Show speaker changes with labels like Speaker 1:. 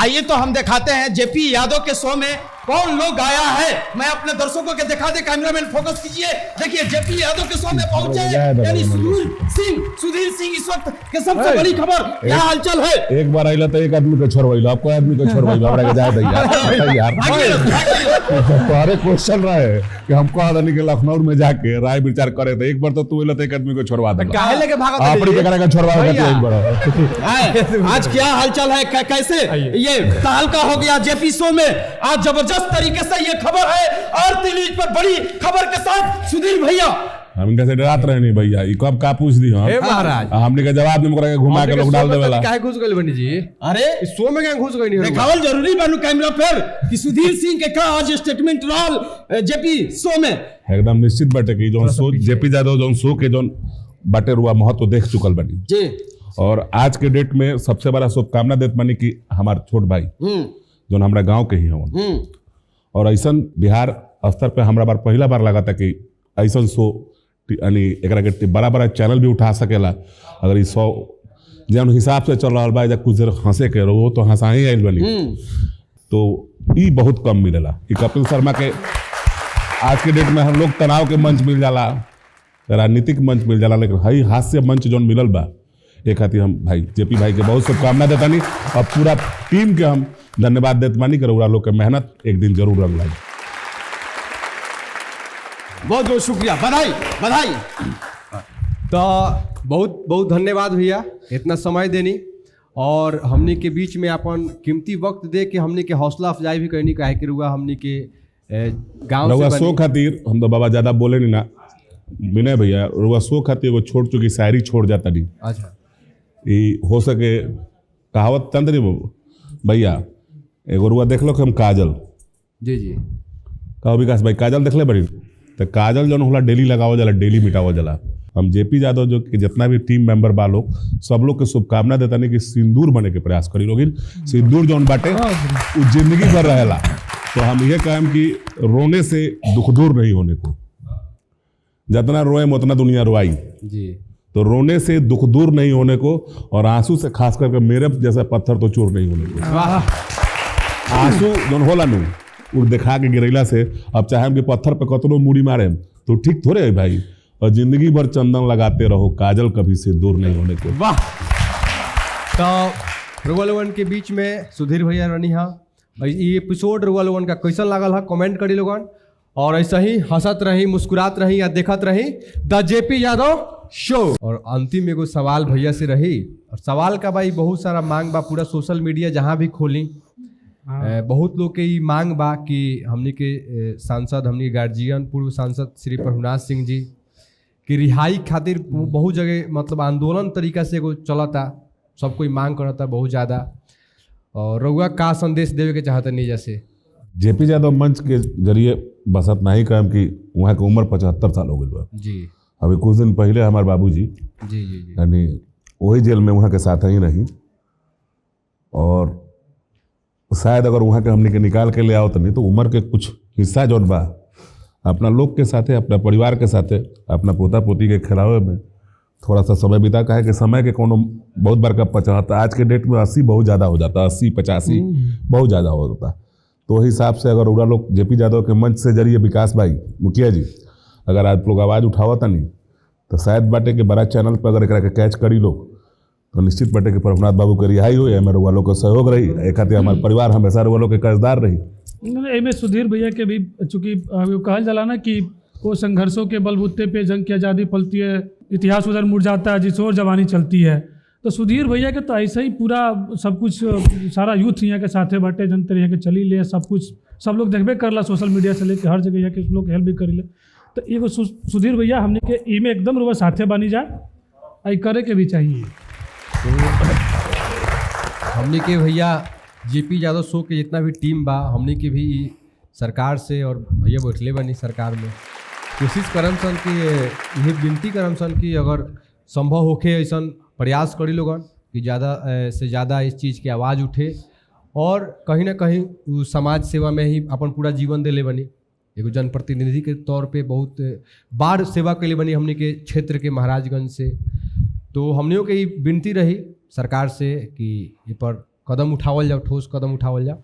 Speaker 1: आइए तो हम दिखाते हैं जेपी यादव के शो में कौन लोग आया है। मैं अपने दर्शकों के दिखा दे, कैमरामैन फोकस कीजिए। देखिए जेपी यादव के शो में पहुंचे यानी सुधीर सिंह। सुधीर सिंह इस वक्त के सबसे बड़ी खबर, क्या हालचाल है?
Speaker 2: एक बार आइला तो एक आदमी के छोड़वैला, आपको आदमी के छोड़वैला, हमरा के जाए दैया यार। तुम्हारे क्वेश्चन रहे कि हमको आदमी के लखनऊ में जाके राय विचार करे, तो एक बार तो तू आइला तो एक आदमी को छोड़वा दे।
Speaker 1: काहे लेके भागत
Speaker 2: आपड़ी के करा के छोड़वा दे एक बार।
Speaker 1: आज क्या हालचाल है, कैसे ये तहलका हो गया जेपी शो में? आज जबरदस्त तरीके से ये खबर है आरती न्यूज पर, बड़ी खबर के साथ सुधीर भैया।
Speaker 2: हम इनका से डरात रहे नहीं भैया, ई कब का पूछ दी हम।
Speaker 3: हे महाराज,
Speaker 2: हमने के जवाब में ओकरा के घुमा के लोग डाल देवेला।
Speaker 3: काहे घुस गइल बनी जी?
Speaker 1: अरे
Speaker 3: शो में काहे घुस गइल?
Speaker 1: देखावल जरूरी बानू कैमरा पर कि सुधीर सिंह के का आज स्टेटमेंट रहल जेपी शो में।
Speaker 2: एकदम निश्चित बाटे कि जोन शो जेपी यादव जोन शो के जोन बाटे रुआ महत्व देख चुकल बनी
Speaker 1: जी।
Speaker 2: और आज के डेट में सबसे बड़ा शुभकामना देत मानी कि हमार छोट भाई जोन हमरा गांव के ही हवन, और ऐसा बिहार स्तर पे हमरा बार पहला बार लगा था कि ऐसा शो यानी एकरा के बड़ा बड़ा चैनल भी उठा सकेला। अगर इस शो जौन हिसाब से चल रहा बा, कुछ देर हंसे के वो तो हंसा ही आयल बनी, तो ई बहुत कम मिलेला। ई कपिल शर्मा के आज के डेट में हम लोग तनाव के मंच मिल जाला, राजनीतिक मंच मिल जाला, लेकिन हई हास्य मंच जौन मिलल बा, एक खातिर हम भाई जेपी भाई के बहुत शुभकामना देता नहीं और पूरा टीम के हम धन्यवाद देत मानी कर लोग के मेहनत एक दिन जरूर रंग लाई।
Speaker 1: बहुत बहुत शुक्रिया, बधाई बधाई।
Speaker 3: तो बहुत बहुत धन्यवाद भैया इतना समय देनी और हमनी के बीच में अपन कीमती वक्त दे के हमनी के हौसला अफजाई भी करनी, काहे के रुआ हमनी के गांव से
Speaker 2: शो खातिर हम तो बाबा ज़्यादा बोले नहीं ना विनय भैया, रुआ शो खातिर वो छोड़ चुकी शायरी छोड़ जाता नहीं।
Speaker 3: अच्छा,
Speaker 2: ये हो सके कहावत तंत्र भैया एगो रुआ देख लो कि हम काजल
Speaker 3: जी जी
Speaker 2: कहो विकास भाई काजल देख ले बड़ी, तो काजल जौन होला डेली लगावल जाला, डेली मिटावल जाला। हम जेपी यादव जो कि जितना भी टीम मेंबर बा लोग सब लोग के शुभकामना देता नहीं कि सिंदूर बने के प्रयास करी लोग, सिंदूर जौन बाटे वो जिंदगी भर रहेला। तो हम ये कहम कि रोने से दुख दूर नहीं होने को, जितना रोए उतना दुनिया रोआई
Speaker 3: जी।
Speaker 2: तो रोने से दुख दूर नहीं होने को और आंसू से खास करके मेरे जैसा पत्थर तो चूर नहीं होने को। आंसू जौन होला नू वो दिखा के गिरैला से, अब चाहे हम के पत्थर पे कतनो मूड़ी मारे तो ठीक थोड़े है भाई। और जिंदगी भर चंदन लगाते रहो, काजल कभी से दूर नहीं होने को।
Speaker 3: वाह। तो रुआ लोगन के बीच में सुधीर भैया रहनी हा, ये एपिसोड रुआ लोगन का कैसन लागल है कमेंट करी लोगन, और ऐसा ही हंसत रही, मुस्कुरात रही या देखत रही the JP Yadav show. और अंतिम एगो सवाल भैया से रही, और सवाल का भाई बहुत सारा मांग बा, पूरा सोशल मीडिया जहाँ भी खोली बहुत लोग के ई मांग बा कि हमनी के सांसद, हमनी के गार्जियन पूर्व सांसद श्री प्रभुनाथ सिंह जी की रिहाई खातिर बहुत जगह मतलब आंदोलन तरीका से एगो चलता, सब कोई मांग करता बहुत ज़्यादा। और रउआ का संदेश देवे के चाहता नहीं? जैसे
Speaker 2: जेपी यादव मंच के जरिए बसत नहीं कहम कि वहाँ के उम्र 75 साल हो गई बा
Speaker 3: जी।
Speaker 2: अभी कुछ दिन पहले हमारे बाबूजी
Speaker 3: जी जी जी
Speaker 2: यानी वही जेल में वहाँ के साथ ही रही, और शायद अगर वहाँ के हमने के निकाल के ले आओ तो नहीं तो उम्र के कुछ हिस्सा जौन बा अपना लोग के साथे, अपना परिवार के साथे, अपना पोता पोती के खिलावे में थोड़ा सा समय बिता। का है कि समय के कोनो बहुत बार का 75, आज के डेट में 80 बहुत ज़्यादा हो जाता, 80 85 बहुत ज़्यादा हो जाता। तो हिसाब से अगर उड़ा लोग जेपी यादव के मंच से जरिए विकास भाई मुखिया जी अगर आप लोग आवाज़ उठावता नहीं तो शायद बाटे के बड़ा चैनल पर अगर एकरा के कैच करी लोग तो निश्चित बाटे के प्रभुनाथ बाबू के रिहाई हो, एमे रुआ लोग के सहयोग रही। एक खातिर हमारे परिवार हमेशा रुआ लोग के कर्जदार रही।
Speaker 4: एमे सुधीर भैया के भी चूँकि कहल जाला ना कि वो संघर्षों के बलबूते पे जंग की आज़ादी पलती है, इतिहास उधर मुड़ जाता है जिस और जवानी चलती है। तो सुधीर भैया के तो ऐसे ही पूरा सब कुछ सारा यूथ यहाँ के साथे बाटे, जनता यहाँ के चली ले, सब कुछ सब लोग देखबे करला सोशल मीडिया से लेके हर जगह यहाँ के लोग हेल्प भी करी ले। तो एगो सुधीर भैया हमने के इमे एकदम रुआ साथे बानी जाए, आई करे के भी चाहिए।
Speaker 3: तो हमने के भैया जेपी यादव शो के जितना भी टीम बा हमने के भी सरकार से और भैया बैठले बनी सरकार में कोशिश करम सन कि यह विनती करम सन कि अगर संभव होखे ऐसा प्रयास करी लोगन कि ज़्यादा से ज़्यादा इस चीज़ की आवाज़ उठे और कहीं ना कहीं समाज सेवा में ही अपन पूरा जीवन देले बनी, एगो जनप्रतिनिधि के तौर पे बहुत बार सेवा के लिए बनी हमने के क्षेत्र के महाराजगंज से। तो हमनियों के विनती रही सरकार से कि ये पर कदम उठावल जाओ, ठोस कदम उठावल जाओ।